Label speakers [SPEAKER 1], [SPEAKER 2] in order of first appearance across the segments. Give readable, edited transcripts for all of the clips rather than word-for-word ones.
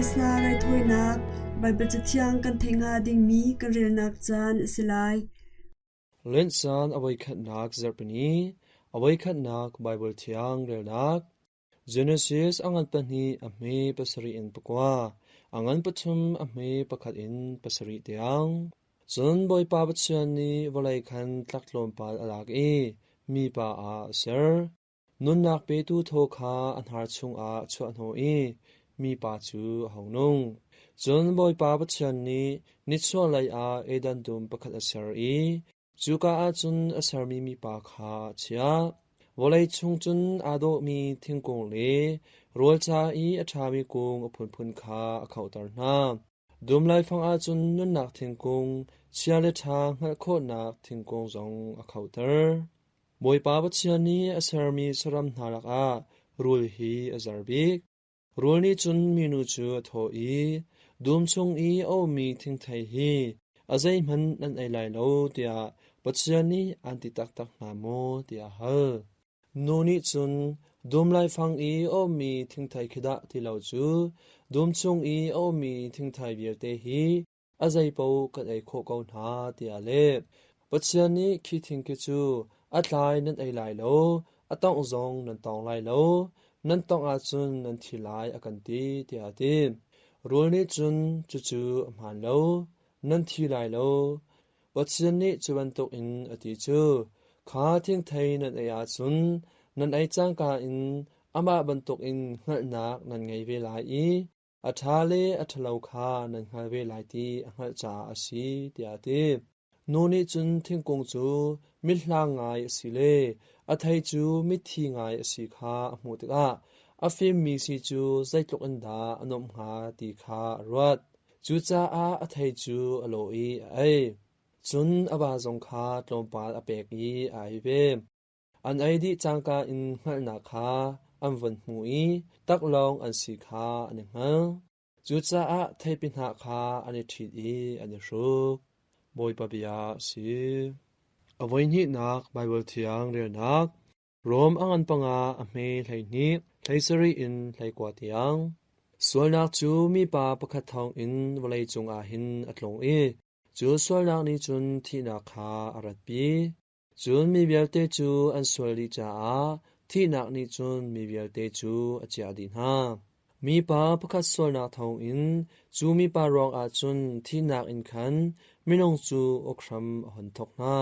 [SPEAKER 1] Missa raithawinak Baibal Cathiang kan theih hnga dingmi kan relnak caan a si lai.
[SPEAKER 2] Lent caan a voikhatnak zarhpini, a voikhatnak Baibal Thiang relnak. Genesis a ngan pahnih a hme pasarih in pakua, a ngan pathum a hme pakhat in pasarih tiang. Cun Bawipa Pathian nih vawlei khan tlak tlawmpal a lak i mipa ah a ser. Nunnak petu thaw kha a hnar chungah a chuahhnawh i mipa cu a hung nung. Cun Bawipa Pathian nih nichuahlei ah Eden dum pakhat a ser i cuka ah cun a sermi mipa kha a chiah. Vawlei chung cun aa dawhmi thingkung le rawl ca i a ṭhami kung a phunphun kha a khohter hna. Dum laifang ah cun nunnak thingkung, chia le ṭha hngalh khawhnak thingkung zong a khohter. Bawipa Pathian nih a sermi saram hna lakah rul hi a zer bik. Rul nih cun minu cu a thawh i, Dum chung i a ummi thingthei hi a zeihmanh nan ei lai lo tiah Pathian nih aan ti taktak hna maw tiah a hal. Nu nih cun dum laifang i a ummi thingthei khi dah ti lo cu dum chung i a ummi thingthei vialte hi a zeipaoh kan ei khawh ko hna tiah a leh. Pathian nih khi thing khi cu a tlai nan ei lai lo, a tongh zong nan tawng lai lo, nan tongh ahcun nan thi lai a kan ti tiah a ti. Rul nih cun cucu a hmaan lo, nan thi lai lo. Pathian nih cu bantukin a ti cu, kha thingthei nan ei ahcun nan ei cangka in amah bantukin hngalhnak nan ngei ve lai i a ṭha le a ṭhalo kha nan hngal ve lai ti a hngalh caah a si, tiah a ti. Nu nih cun thingkung cu mithlang ngai a si le a thei cu mitthi ngai a si kha a hmuh tikah a fimmi si cu zeitluk in dah a nuamh hnga ti kha a ruat. Cucaah a thei cu a lawh i a ei. Cun a va zong kha tlawmpal a pek i a ei ve. An ei dih cangka in hngalhnak kha an vun hmu i taklawng an si kha an i hngal. Cucaah theipi hnah kha an i ṭhit i an i hruk. Bawipa bia a si. A voihnihnak Baibal Thiang relnak Rom a ngan panga a hme 12, 17 in 19 tiang. Sualnak cu mipa pakhat thawngin vawlei cungah hin a tlung i cu sualnak nih cun thihnak kha a ratpi. Cun mi vialte cu an sual dih caah thihnak nih cun mi vialte cu a ciah dih hna. Mipa pakhat sualnak thawngin cu mipa ruangah cun thihnak in khan minung cu uk hram a hun thawk hna.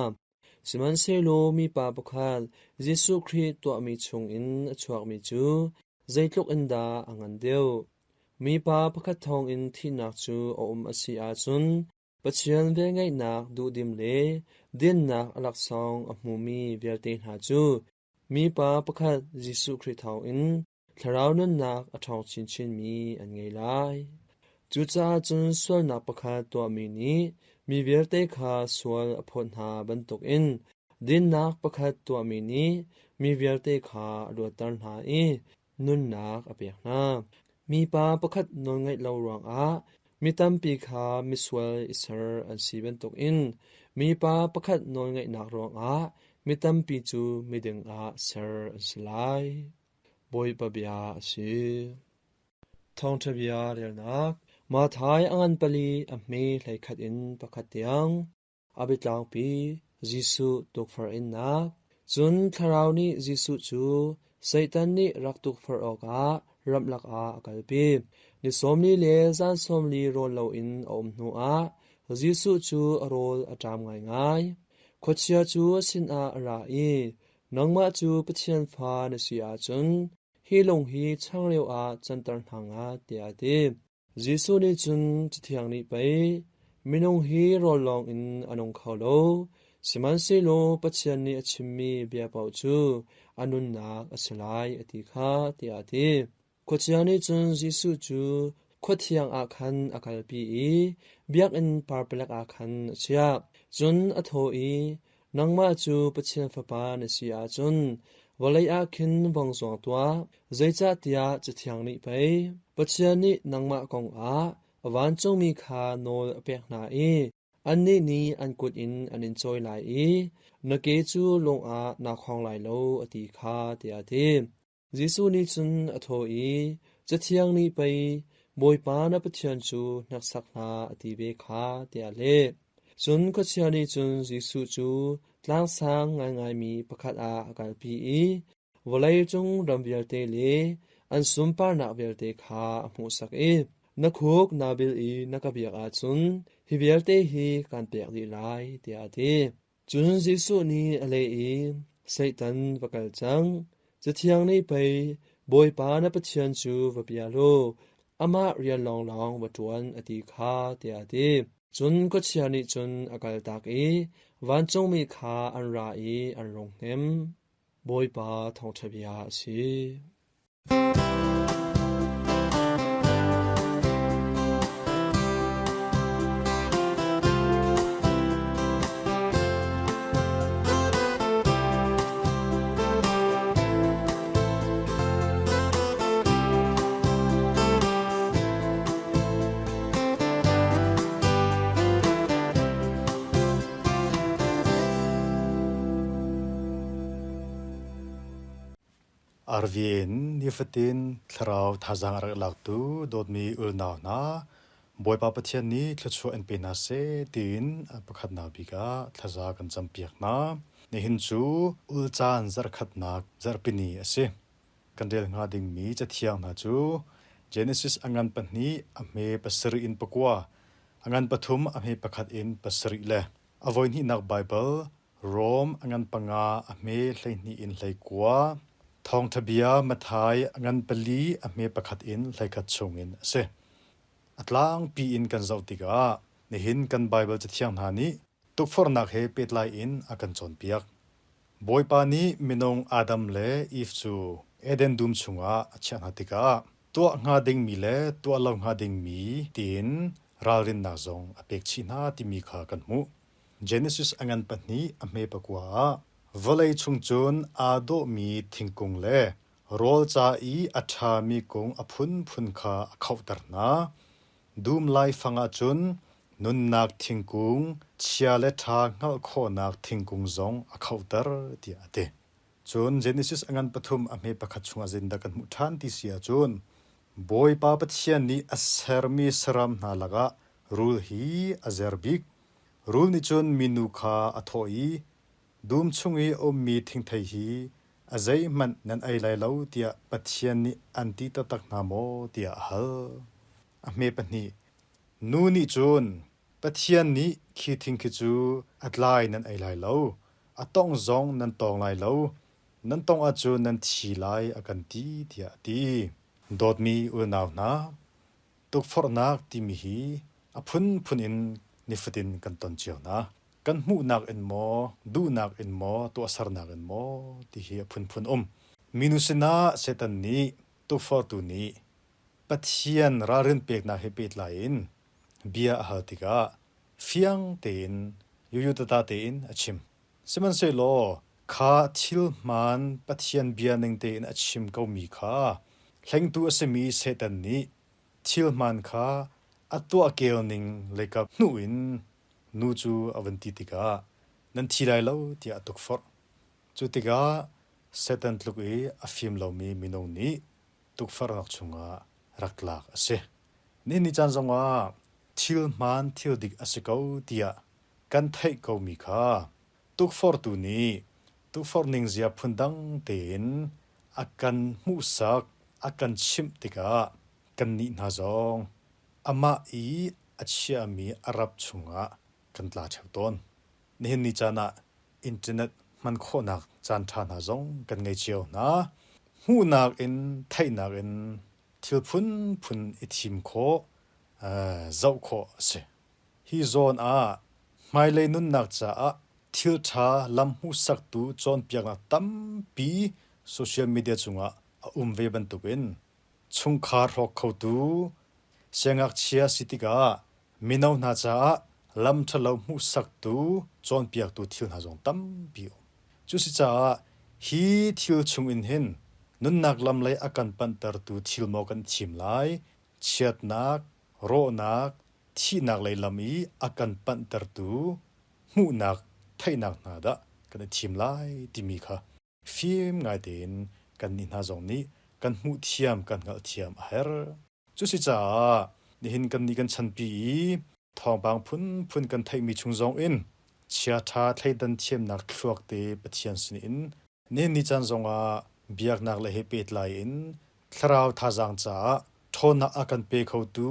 [SPEAKER 2] Sihmanhsehlaw mipa pakhat Jesuh Khrih tuahmi chungin a chuakmi cu zeitluk in dah a ngan deuh. Mipa pakhat thawngin thihnak cu a um a si ahcun Pathian velngeihnak duhdim le dinnak a laksawng a hmumi vialte hna cu mipa pakhat Jesuh Khrih thawngin thlarau nunnak a ṭhawng chinchinmi an ngei lai. Cucaah cun sualnak pakhat tuahmi nih mi vialte kha sual a phawt hna bantukin dinnak pakhat tuahmi nih mi vialte kha a luatter hna i nunnak a pek hna. Mipa pakhat nawlngaih lo ruangah mi tampi kha misual i ser an si bantukin mipa pakhat nawlngaihnak ruangah mi tampi cu miding ah ser an si lai. Bawipa bia a si. Thawngṭha bia relnak Matthai a ngan pali a hme 11 in pakhat tiang. A biatlangpi Jesuh tukforh innak. Cun Thlarau nih Jesuh cu Satan nih rak tukforh awkah ramlak ah a kalpi. Ni 40 le zan 40 rawl loin a um hnuah Jesuh cu a rawl a ṭam ngaingai. Khuachia cu a sinah a ra i, Nangmah cu Pathian fa na si ahcun hi lung hi changreu ah canter hna ngat, tiah a ti. Jesuh nih cun Cathiang nih pei, Minung hi rawl lawngin a nung kho lo, sihmanhsehlaw Pathian nih a chimmi bia paoh cu a nunnak a si lai, a ti kha, tiah a ti. Khuachia nih cun Jesuh cu khua thiang ah khan a kalpi i biakinn parpalek ah khan a chiah. Cun a thawh i, Nangmah cu Pathian Fapa na si ahcun vawlei ah khin vong zuang tuah, zeicahtiah Cathiang nih pei, Pathian nih nangmah kongah a vancungmi kha nawl a pek hna i annih nih an kut in an in cawi lai i na ke cu lung ah naa khawng lai lo, a ti kha, tiah a ti. Jesuh nih cun a thawh i, Cathiang nih pei, Bawipa na Pathian cu hneksak hlah a ti ve kha, tiah a leh. Cun khuachia nih cun Jesuh cu tlang sang ngaingaimi pakhat ah a kalpi i vawleicung ram vialte le an sunparnak vialte kha a hmuhsak i, Na khuk naa bil i na ka biak ahcun hi vialte hi kaan pek dih lai, tiah a ti. Cun Jesuh nih a leh i, Satan va kal cang. Cathiang nih pei, Bawipa na Pathian cu va bia law, amah rian lawnglawng va ṭuan a ti kha, tiah a ti. Cun khuachia nih cun a kaltak i vancungmi kha an ra i an rung hnem. Bawipa thawngṭha bia a si.
[SPEAKER 3] RV in nifatin thlarau thazaang a rak laktu dawtmi ulnau hna, Bawipa Pathian nih thluachuah in pe hna seh tiin a pakhatnak bik ah thlaza kan campiak hna. Nihin cu ulcaan zarhkhatnak zarhpini a si. Kan rel hnga dingmi cathiang hna cu Genesis a ngan pahnih a hme pasarih in pakua, a ngan pathum a hme pakhat in pasarih le a voihnihnak Baibal Rom a ngan panga a hme 12 in 19, Thawngṭha bia Matthai a ngan pali a hme pakhat in 11 chungin a si. A tlangpi in kan zoh tikah nihin kan Baibal Cathiang hna nih tukforhnak he pehtlai in a kan cawnpiak. Bawipa nih minung Adam le Eve cu Eden dum chungah a chiah hna tikah tuah hnga dingmi le tuah lo hnga dingmi tiin ralrinnak zong a pek chih hna timi kha kan hmuh. Genesis a ngan pahnih a hme pakua ah vawlei chung cun aa dawhmi thingkung le rawl ca i a ṭhami kung a phunphun kha a khohter hna. Dum laifang ah cun nunnak thingkung, chia le ṭha hngalh khawhnak thingkung zong a khohter tiah a ti. Cun Genesis a ngan pathum a hme pakhat chungah zeitindah kan hmuh ṭhan ti si ahcun Bawipa Pathian nih a sermi saram hna lakah rul hi a zer bik. Rul nih cun minu kha a thawh i, Dum chung i a ummi thingthei hi a zeihmanh nan ei lai lo tiah Pathian nih an ti taktak hna maw tiah a hal. A hme pahnih. Nu nih cun, Pathian nih khi thing khi cu a tlai nan ei lai lo, a tawngh zong nan tawng lai lo, nan tawngh ahcun nan thi lai a kan ti tiah a ti. Dawtmi unau hna, Tukforhnak timi hi a phunphun in nifatin kan ton cio hna. Kan hmuhnak in maw, duhnak in maw, tuahsernak in maw ti hi a phunphun um. Minu sinah Satan nih tukforhtu nih Pathian ralrin peknak he pehtlai in bia a hal tikah fiang tein yuyutata tein a chim. Sihmanhsehlaw kha thil hmaan Pathian bia ning tein a chim komi kha hlengtu a simi Satan nih thil hmaan kha a tuahkel ning leikap hnuh in nu cu a van ti tikah nan thi lai lo tiah a tukforh. Cu tikah Satan tluk i a fim lomi minung nih tukforhnak chungah rak tlak a si. Nihin ni caan zongah thil hmaan thil dik a si ko tiah kan theih komi kha tukforhtu nih tukforh ningzia phundang tein a kan hmuhsak, a kan chimh tikah kannih hna zong amah i a chiahmi a rap chungah kan tla ṭheo tawn. Nihin ni caan ah internet hman khawhnak caanṭha hna zong kan ngei cio hna. Hmuhnak in theihnak in thil phunphun i thim khawh, zoh khawh a si. Hi zawn ah hmailei nunnak caah thilṭha lam hmuhsaktu cawnpiaknak tampi social media cungah a um ve bantukin chungkhar hrawk khotu siangngakchia si tikah mino hna caah lam ṭhalo hmuhsaktu cawnpiaktu thil hna zong tampi a um. Cuasicaah hi thil chungin hin nunnak lam lei a kan panhtertu thil maw kan thim lai, chiatnak, rawhnak, thihnak lei lam i a kan panhtertu hmuhnak, theihnak hna dah kan i thim lai timi kha fim ngai tein kannih hna zong nih kan hmuhthiam, kan hngalhthiam a herh. Cusicaah nihin kannih kan chanpi i thawngpang phunphun kan theihmi chung zongin chiaṭha thleidan thiamnak thluak te Pathian sinin nihin ni caan zongah biaknak le he pehtlai in thlarau thazaang caah ṭhawnnak a kan pe khotu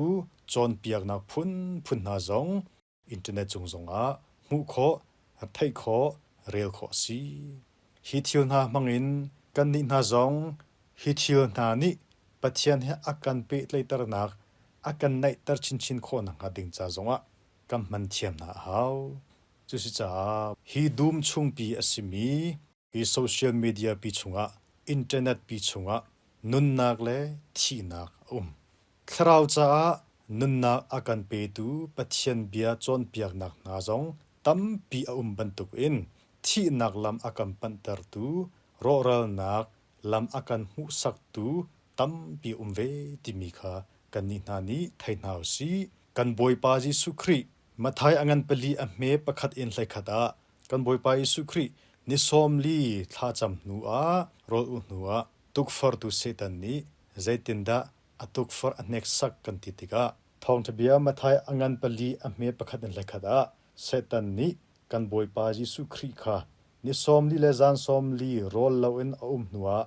[SPEAKER 3] cawnpiaknak phunphun hna zong internet cung zongah hmuh khawh, theih khawh, rel khawh a si. Hi thil hna hmangin kannih hna zong hi thil hna nih Pathian he a kan pehtlaihternak, a kan naihter chinchin khawh nakhnga ding ca zongah kan hman thiam hna a hau. Cusicaah hi dum chungpi a simi hi social media pi chungah, internet pi chungah nunnak le thihnak a um. Thlarau caah nunnak a kan petu Pathian bia cawnpiaknak hna zong tampi a um bantukin thihnak lam a kan panhtertu rawhralnak lam a kan hmuhsaktu tampi a um ve timi kha kannih hna nih thei hna u sih. Kan Bawipa Jesuh Khrih Matthai a ngan pali a hme pakhat in hleikhat ah kan Bawipa Jesuh Khrih ni 40 thlacam hnu ah rawl ulh hnu ah tukforhtu Satan nih zeitindah a tukforh a hneksak kan ti tikah Thawngṭha bia Matthai a ngan pali a hme pakhat in hleikhat ah Satan nih kan Bawipa Jesuh Khrih kha ni 40 le zan 40 rawl loin a um hnuah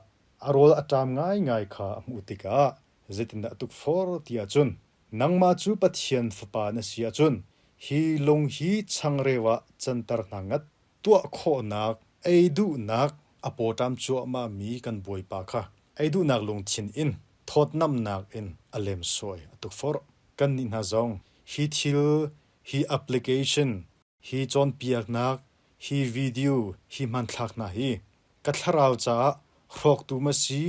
[SPEAKER 3] a rawl a ṭam ngaingai kha a hmuh tikah zeitindah a tukforh ti ahcun nangmah cu Pathian Fapa na si ahcun hi lung hi changreu ah canter hna ngat tuah khawhnak ei duhnak a pawṭam cuahmahmi kan Bawipa kha ei duhnak lungthin in thawtnamnak in a lemsawi a tukforh. Kannih hna zong hi thil, hi application, hi cawnpiaknak, hi video, hi hmanthlak hna hi ka thlarau caah hrawktu ma si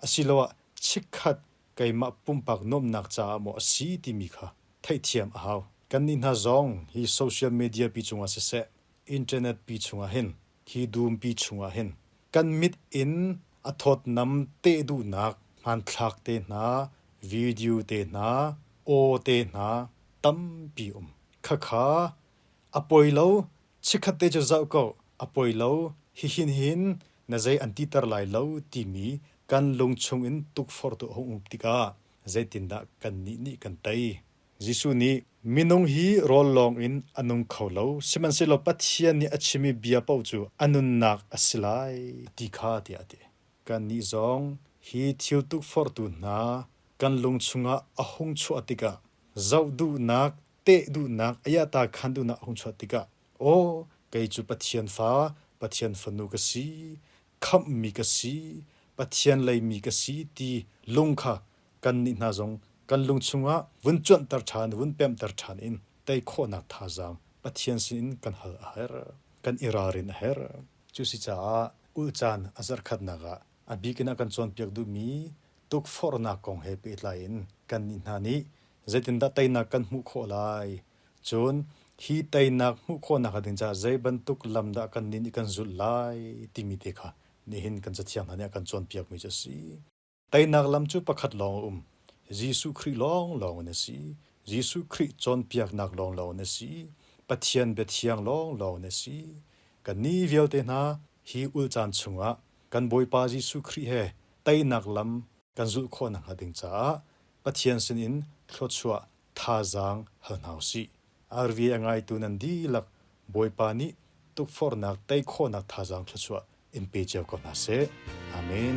[SPEAKER 3] asiloah chikkhat keimah pumpak nuamhnak caah maw a si timi kha theihthiam a hau. Kannih hna zong hi social media pi cungah siseh, internet pi chungah hin, hi dum pi chungah hin kan mit in a thawtnam teh duhnak hmanthlak te hna, video te hna, aw te hna tampi um. Khakha a poi lo, chikkhat te cu zoh ko, a poi lo, hihin hin na zei an titer lai lo timi kan lung chungin tukforhtu a hung um tikah zeitindah kannih nih kan tei? Jesuh nih minung hi rawl lawngin a nung kho lo, sihmanhsehlaw Pathian nih a chimmi bia paoh cu a nunnak a si lai ti kha tiah a ti. Kannih zong hi thil tukforhtu hna kan lung chungah a hung chuah tikah zoh duhnak, teh duhnak, ayata khan duhnak a hung chuah tikah aw kei cu Pathian fa, Pathian fanu ka si, khamhmi ka si, Pathian leimi ka si ti lung kha kannih hna zong kan lung chungah vun cuanhter ṭhan, vun pemhter ṭhan in tei khawhnak thazaang Pathian sinin kan hal a herh, kan i ralrin a herh. Cusicaah ulhcaan a zarhkhatnak ah a bik in a kan cawnpiak duhmi tukforhnak kong he pehtlai in kannih hna nih zeitindah teinak kan hmuh khawh lai? Cun hi teinak hmuh khawhnak ding caah zei bantuk lam dah kannih nih kan zulh lai timi te kha nihin kan Cathiang hna nih a kan cawnpiakmi cu a si. Teinak lam cu pakhat lawng a um. Jesuh Khrih lawnglawng in a si. Jesuh Khrih cawnpiaknak lawnglawng in a si. Pathian biathiang lawnglawng in a si. Kannih vialte hna hi ulcaan chungah kan Bawipa Jesuh Khrih he teinak lam kan zulh khawh nakhnga ding caah Pathian sinin thluachuah thazaang hal hna u sih. RV a ngaitu nan dihlak Bawipa nih tukforhnak tei khawhnak thazaang thluachuah in pe cio ko hna seh. Amen.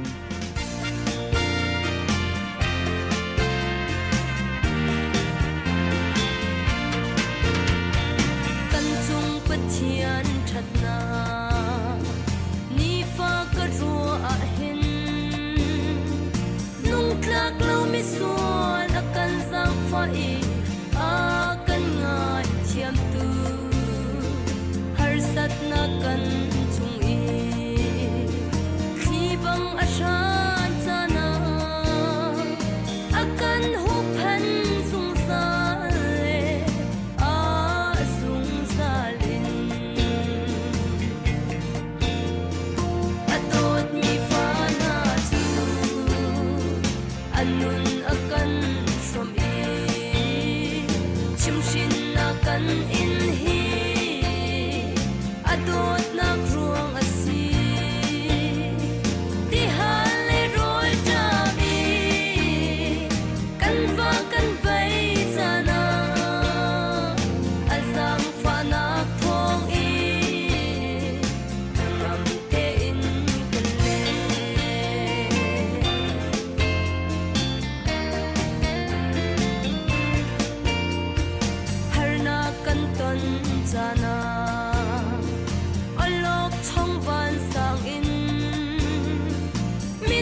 [SPEAKER 4] Kan cung Pathian ṭhatnak nifa ka ruah ahhin nungtlak lo misual a kan zaangfah i a kan ngaithiamtu harsatnak kan chung i thli bang a hrang.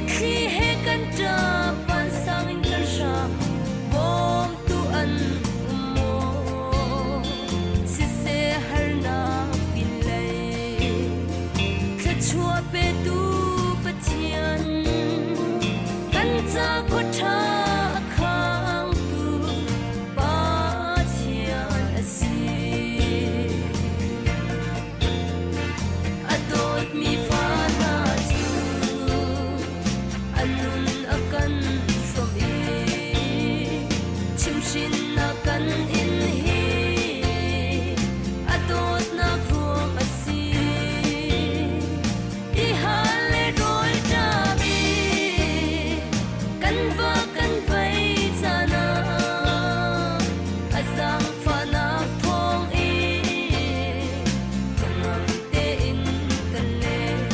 [SPEAKER 4] Mitthli he kan ṭap, vansang in kan hram, bawmtu an um maw? Siseh harnak pinlei, thluachuah petu Pathian, kan ca khua ṭha a khangtu Pathian a si. A dawtmi fa hna cu a nun a kan hrawmh i chimhhrinnak kan in hi a dawtnak ruang a si. Ti hal le rawl ṭam i kan va kan vei caan ah a zaangfahnak thawng in hnangam tein kan leng.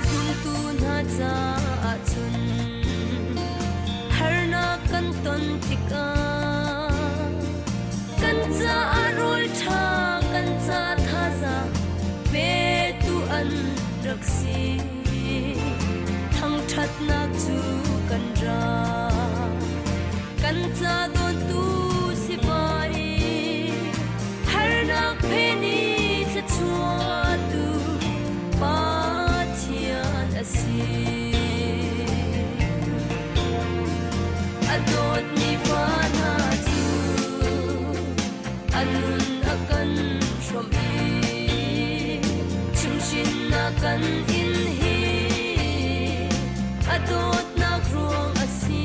[SPEAKER 4] Zumtu hna caah cun harnak kan ton tikah kan caah rawl ṭha kan ca thazaang petu an rak si. Thangṭhatnak cu kan ra kan ca dawntu si vai harnak phen i thluachuahtu Pathian a si. A dawtmi fa hna cu a nun a kan hrawmh i chimhhrinnak kan in hi a dawtnak ruang a si.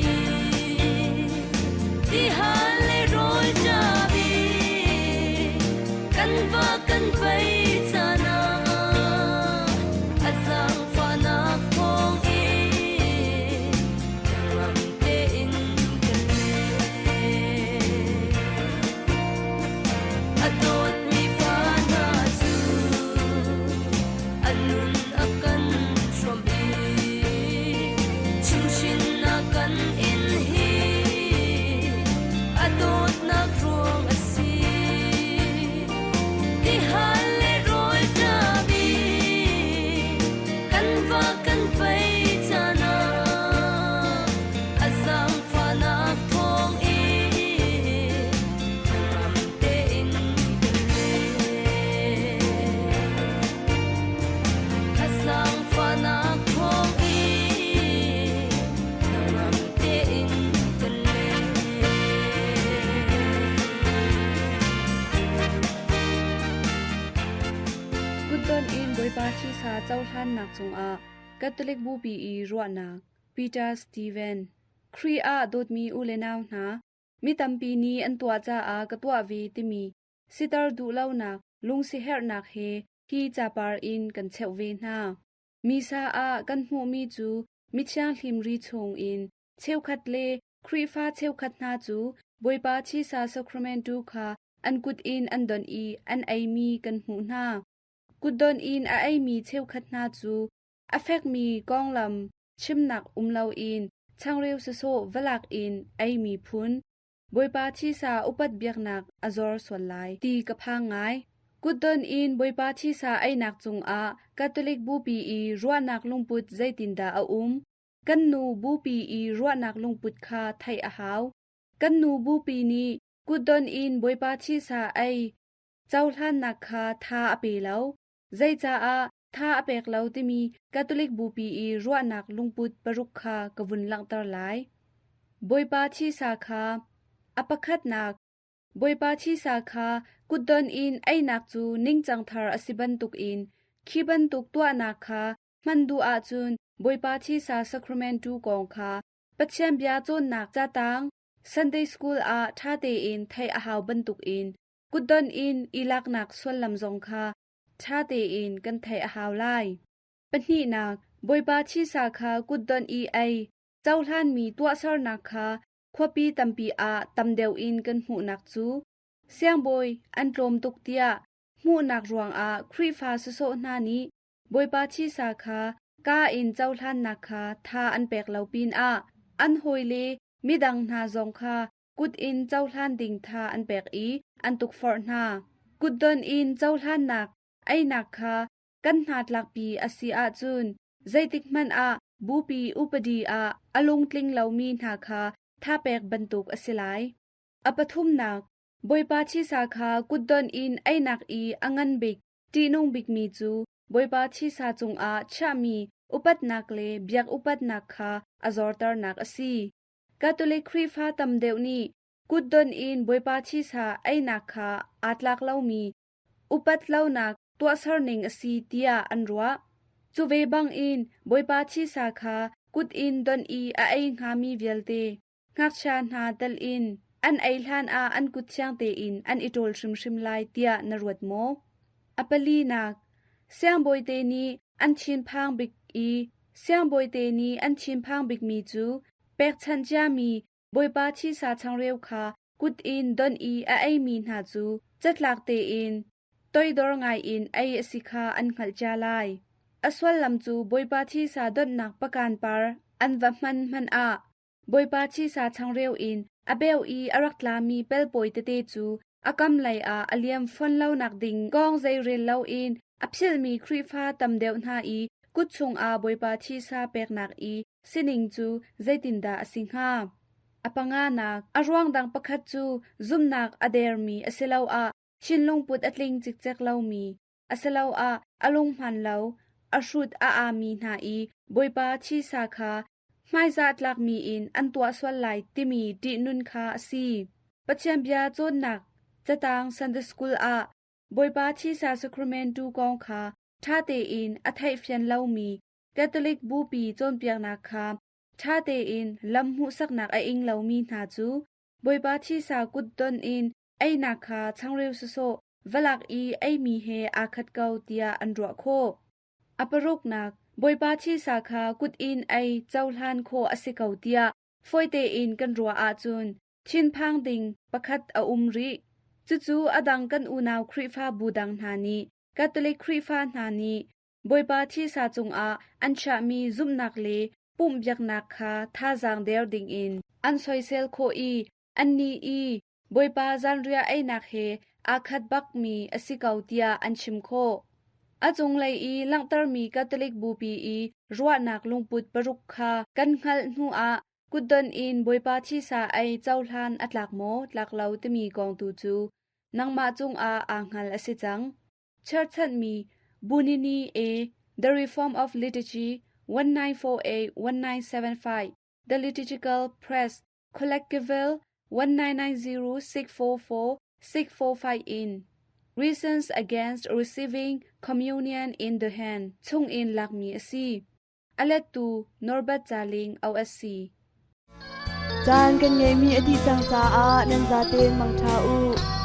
[SPEAKER 4] Ti hal le rawl ṭap i kan va kan vei caan ah a zaangfahnak thawng in hnangam tein kan leng. A dawtmi fa hna cu a nun a kan hrawmh i chimhhrinnak kan in hi a dawtnak ruang a si. Ti hal le rawl ṭap i kan va kan vei caan ah a zaangfahnak thawng in hnangam tein kan leng. A zaangfahnak thawng in hnangam tein kan leng.
[SPEAKER 5] Kutdon in Bawipa thisa cohlannak cungah Catholic Bupi i ruahnak Peter Steven Khrih ah dawtmi u le nau hna, mi tampi nih an tuah caah ka tuah ve timi siter duh lonak lungsiherhnak he hi capar in kan cheuh ve hna. Misa ah kan hmuhmi cu mithianghlim ri chungin cheukhat le Khrihfa cheukhat hna cu Bawipa thisa sacrament kha an kut in an donh i an eimi kan hmuh hna. Kutdonh in a eimi cheukhat hna cu a fekmi konglam chimnak um loin changreu sawsawh va lak in eimi phun, Bawipa thisa upat biaknak a zor sual lai ti ka phang ngai. Kutdonh in Bawipa thisa einak cungah Catholic Bupi i ruahnak lungput zeitindah a um? Kan nu Bupi i ruahnak lungput kha theih a hau. Kan nu Bupi nih kutdonh in Bawipa thisa ei cohlannak kha tha a pe lo. Zeicaah tha a pek lo timi Catholic Bupi i ruahnak lungput paruk kha ka vun langhter lai. Bawipa thisa kha a pakhatnak Bawipa thisa kha kutdon in einak cu ningcang thar a si bantukin khi bantuk tuahnak kha hman duh ahcun Bawipa thisa sacrament tu kong kha Pathian bia cawnnak catang Sunday School ah ṭha tein theih a hau bantukin kutdon in i laknak sullam zong kha ṭha tein kan theih a hau lai. Pahnihnak, Bawipa thisa kha kutdonh i ei, cohlanmi tuahsernak kha khuapi tampi ah tam deuh in kan hmuhnak cu. Siangbawi an tlawm tuk tiah hmuhnak ruangah Khrihfa sawsawh hna nih Bawipa thisa kha kaa in cohlannak kha tha an pek lo pinah an hawile midang hna zong kha kut in cohlan ding tha an pek i an tukforh hna. Kutdon in cohlannak einak kha kan hnatlakpi a si ahcun zeitikhmanh ah bupi upadi ah a lungtling lomi hna kha thapek bantuk a si lai. A pathumnak, Bawipa thisa kha kutdon in einak i a ngan bik, ṭihnung bikmi cu Bawipa thisa cungah chiahmi upatnak le biak upatnak kha a zorternak a si. Catholic Khrihfa tam deuh nih kutdon in Bawipa thisa einak kha aa tlak lomi upat lonak tuahserning a si tiah an ruah. Cu ve bangin Bawipa thisa kha kut in don i a ei hngami vialte, ngakchia hna tel in, an ei hlanah an kut thiang tein an i ṭawl hrimhrim lai tiah na ruat maw? A palinak, siangbawite nih an thinphang bik i siangbawite nih an thinphang bikmi cu pekchanh ciami Bawipa thisa changreu kha kut in don i a eimi hna cu catlak tein toidor ngaiin ei a si kha an hngalh cia lai. A sullam cu Bawipa thisa donhnak pakan par an va hman hmanh ah Bawipa thisa changreu in a beu i a rak tlami pelpawi tete cu a kam lei ah a liam fawn lonak ding kong zeirel loin a philhmi Khrihfa tam deuh hna i kut chungah Bawipa thisa peknak i sining cu zeitindah a si hnga? A panganak, a ruang dang pakhat cu zumhnak a dermi asiloah thinlung put a tling cikcek lomi asiloah a lung hmaan lo, a hrut a aami hna i Bawipa thisa kha hmaizah tlakmi in an tuah sual lai timi ṭihnun kha a si. Pathian bia cawnnak catang Sunday School ah Bawipa thisa sacrament tu kong kha ṭha tein a theihfian lomi Catholic Bupi cawnpiaknak kha ṭha tein lam hmuhsaknak a ing lomi hna cu Bawipa thisa kutdon in einak kha changreu sawsawh va lak i eimi he aa khat ko tiah an ruah khawh. A paruknak, Bawipa thisa kha kut in ei cohlan khawh a si ko tiah fawi tein kan ruah ahcun thinphang ding pakhat a um rih. Cucu a dang kan unau Khrihfabu dang hna nih Catholic Khrihfa hna nih Bawipa thisa cungah an chiahmi zumhnak le pumh biaknak kha thazaang der dingin an soisel khawh i annih i Bawipa zanriah einak he aa khat bakmi a si ko tiah an chim khawh. A cunglei i langhtermi Catholic Bupi i ruahnak lungput paruk kha kan hngalh hnuah kutdon in Bawipa thisa ei cohlan a tlak maw tlak lo timi kong tu cu nangmah cungah aa hngal a si cang. Cherhchanhmi Bunini A The Reform of Liturgy 1948-1975 The Liturgical Press Collecteville 1990 644 645 in Reasons Against Receiving Communion in the Hand chungin lakmi a si. A lettu Norbert Caling OSC.
[SPEAKER 1] Caan kan ngeihmi a dih cang caah nan zaten mangṭha u.